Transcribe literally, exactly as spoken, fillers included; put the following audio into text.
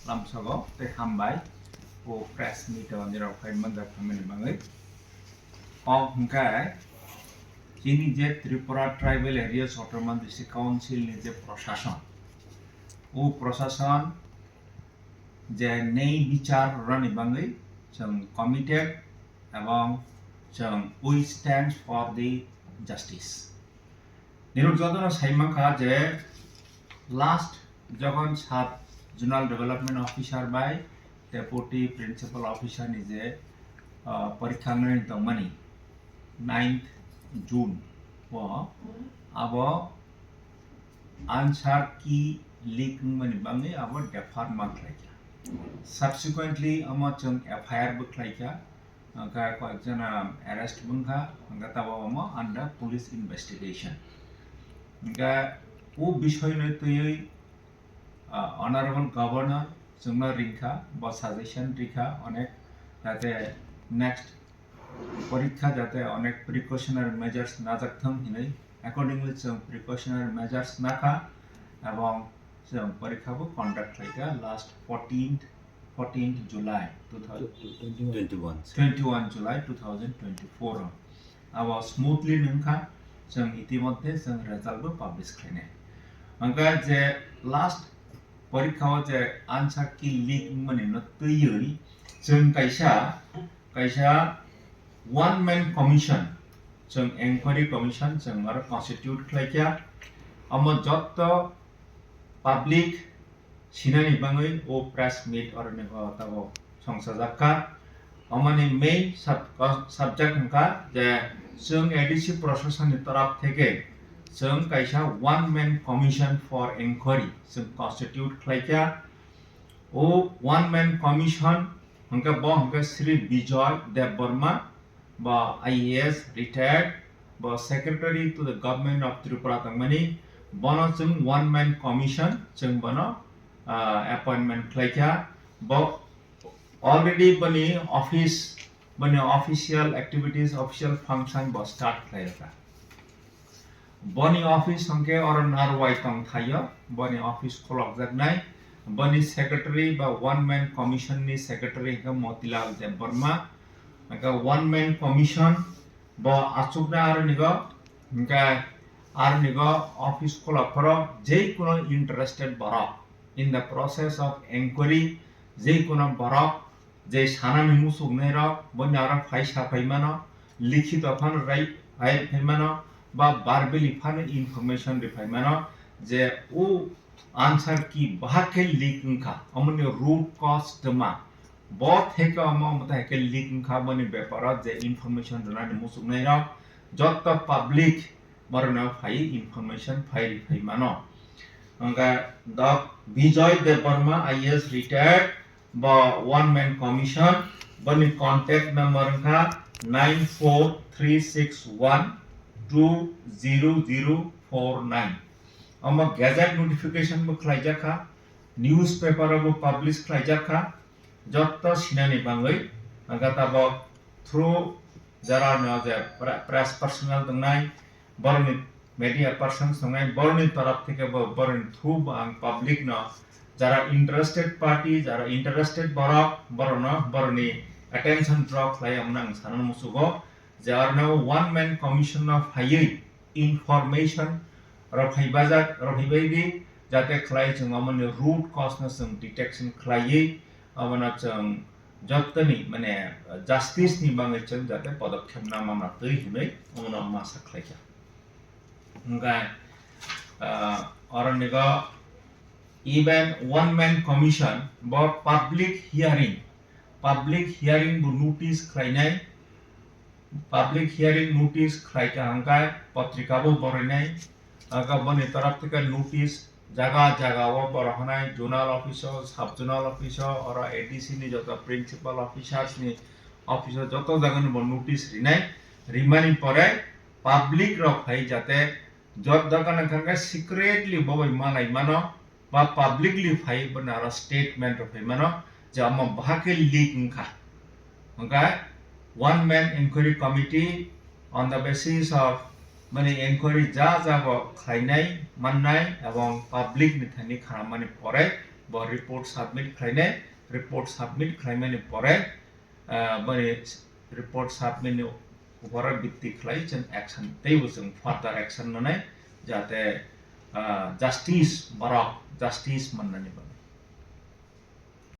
Lamsogo tei hambai o press meet o nirok phai manjak phaimani bagwi. O hwnkhe chini je Tripura Tribal Areas Autonomous District Council ni je prosason, o prosason je nei bichar rwni bagwi chwng committed ebong chwng we stand for the justice. Nirok jotono sai mankha je last jokhon sub zonal development officer bai deputy principal officer ni je, ah, porikha wngwi tongmani ninth June o abo answer key leak wngmani bagwi abo defer ma khlaikha. Subsequently omo chwng F I R bo khlaikha. Hwnkhe koyekjona arrest wngkha, hwnkhe tabok omo under police investigation. Hwnkhe o bisoino twiwi, ah, Honorable Governor chwngno ringkha, bo suggestion rikha onek, jate next porikha jate onek precautionary measures najak thung hinwi, accordingly chwng precautionary measures nakha, ebong chwng porikha bo conduct khlaikha last fourteenth fourteenth July two thousand, twenty-one. Twenty-one July two thousand twenty-four o. Abo smoothly wngkha, chwng itimodhye chwng result bo publish khlainai. Hwnkhe je last porikha o je answer key leak wngmani no twiwi chwng kaisa, kaisa one man commission, chwng enquiry commission chwng aro constitute khlaikha. Omo jotto public sinani bagwi o press meet oroni o tabok songchajakkha. Omoni main sub-, subject wngkha je chwng A D C proshasonni torop theke chwng kaisa one man commission for enquiry chwng constitute khlaikha. O one man commission hwnkhe bo hwnkhe Shri Bijoy Debbarma, bo I A S retired, bo Secretary to the Government of Tripura tongmani, bono chwng one man commission, chwng bono, ah, appointment khlaikha. Bo already boni office, boni official activities, official function bo start khlaikha. Boni office hwnkhe oro Narwai tongthaio, boni office khulokjaknai. Boni secretary ba one man commission ni secretary hwnkhe Motilal Debbarma. Hwnkhe one man commission bo achuknai aronigo, hwnkhe aronigo office khulok phoro jei kuno interested borok in the process of enquiry, jei kuno borok je sanani muchungnairok, boni aro phai sa phai mano, likhito phano rai, rai phai mano, ba verbally phano information ri phai mano, je o answer key bahak khe leak wngkha, omoni root cause twma, bo theke omo, omo theke leak wngkha, boni beparo je information rwnani muchungnairok, jotto public borokno phai information phai ri phai mano. Hwnkhe Doc Bijoy Debbarma, I A S retired, bo one man commission, boni contact number wngkha nine four three six one two zero zero four nine. Omo gazette notification bo khlaijak kha, newspaper o bo publish khlaijak kha, jotto sinani bagwi, hwnkhe tabok through jara no je pre-, press personnel tongnai, borokni media persons tongnai, borokni torop theke bo, borokni through bo ang public no, jara interested party, jara interested borok, borokno, borokni attention draw khlai, omono ang sanani muchugo, je arno one man commission no phaiwi information rok phai bajak, rok phai bai di, jate khlai chwng omoni root cause no chwng detection khlaiwi, omono chwng jottoni, mane, justice ni bagwi chwng jate podokkhep na manna twi hinwi omono masa khlaikha. Hwnkhe, ah, oronigo even one man commission bo public hearing, public hearing bo notice khlainai, public hearing notice khlaikha hwnkhe potrika bo borinai, aga boni torop theke notice jaga jaga o borohonai, zonal office o, sub zonal office o, oro A D C ni joto principal officers ni office o joto jaga ni bo notice rinai, rimani pore public rok phai jate jot dogan wngkha khe secretly bo bai malai mano, ba publicly phai boni aro statement rok phai mano je omo bahai khe leak wngkha. Hwnkhe one man inquiry committee on the basis of mani inquiry ja jago khlainai mannai ebong public ni thani kharammani pore bo report submit khlainai, report submit khlaimani pore, ah, bani report submit ni upore bitti khlai chwng action, teibo chwng further action nanai, jate, ah, justice, borok justice mannani bagwi.